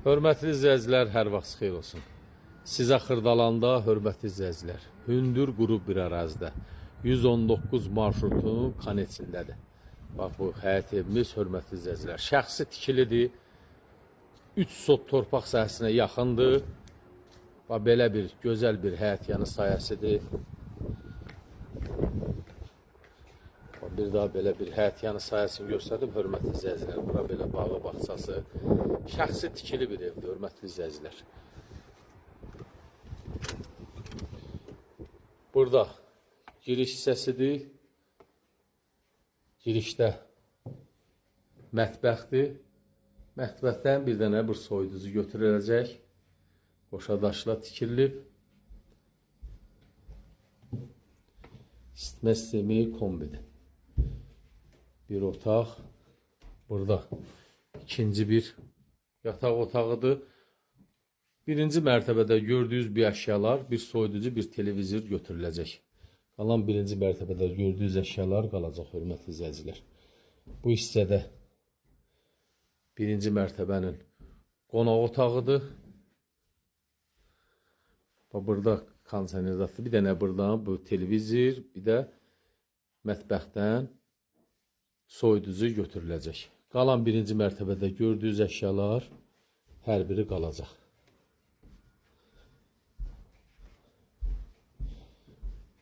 Hörmətli izləyicilər, hər vaxt xeyir olsun. Sizə Xırdalanda, hörmətli izləyicilər, hündür quru bir ərazidə 119 marşrutun konetsindədir. Bax bu həyət evimiz, hörmətli izləyicilər, şəxsi tikilidir. 3 sot torpaq sahəsinə yaxındır. Bax belə bir gözəl bir həyət yanı sahəsidir. Bax, bir daha belə bir həyət yanı sahəsini göstərdim, hörmətli izləyicilər. Bura belə bağı, bağçası, şəxsi tikili bir evdir, hörmətli izləyicilər. Burada giriş hissəsidir. Girişdə mətbəxdir. Mətbəxdən bir dənə bir soyuducu götürüləcək. Qoşa daşla tikilib. İsitmə sistemi kombidir. Bir otaq. Burada ikinci bir yataq otağıdır. Birinci mərtəbədə gördüyünüz bir əşyalar, bir soyuducu, bir televizor götürüləcək. Qalan birinci mərtəbədə gördüyünüz əşyalar qalacaq, hörmətli izləyicilər. Bu hissədə birinci mərtəbənin qonaq otağıdır. Bax, burada kondisioner zadı, bir dənə buradan bu televizor, bir də mətbəxdən soyuducu götürüləcək. Qalan birinci mərtəbədə gördüyünüz əşyalar hər biri qalacaq.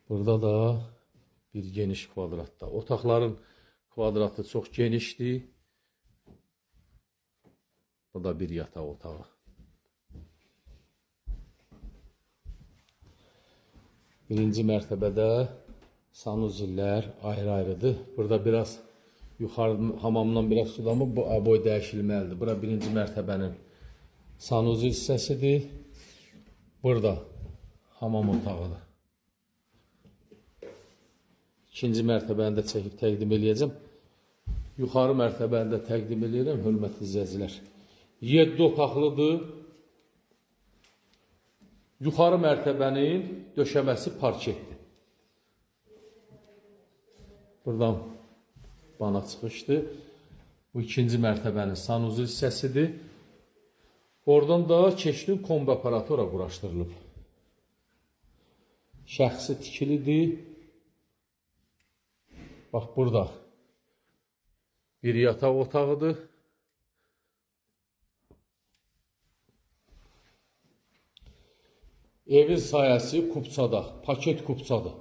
Burada da bir geniş kvadratda. Otaqların kvadratı çox genişdir. Bu da bir yataq otağı. Birinci mərtəbədə sanuzillər ayrı-ayrıdır. Burada biraz yuxarı hamamdan biraz sulamı, bu aboy dəyişilməlidir. Bura birinci mərtəbənin sanuzil hissəsidir. Burada hamam otağıdır. İkinci mərtəbəni də çəkib təqdim eləyəcəm. Yuxarı mərtəbəni də təqdim eləyirəm, hörmətli izləyicilər. 7 otaqlıdır. Yuxarı mərtəbənin döşəməsi parketdir. Buradan bana çıxışdır. Bu ikinci mərtəbənin sanuzil hissəsidir. Oradan da keçdin kombi aparatora quraşdırılıb. Şəxsi tikilidir. Bax burada bir yataq otağıdır. Evin sahəsi kupçada, paket kupçadır.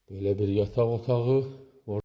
Belə bir yataq otağı.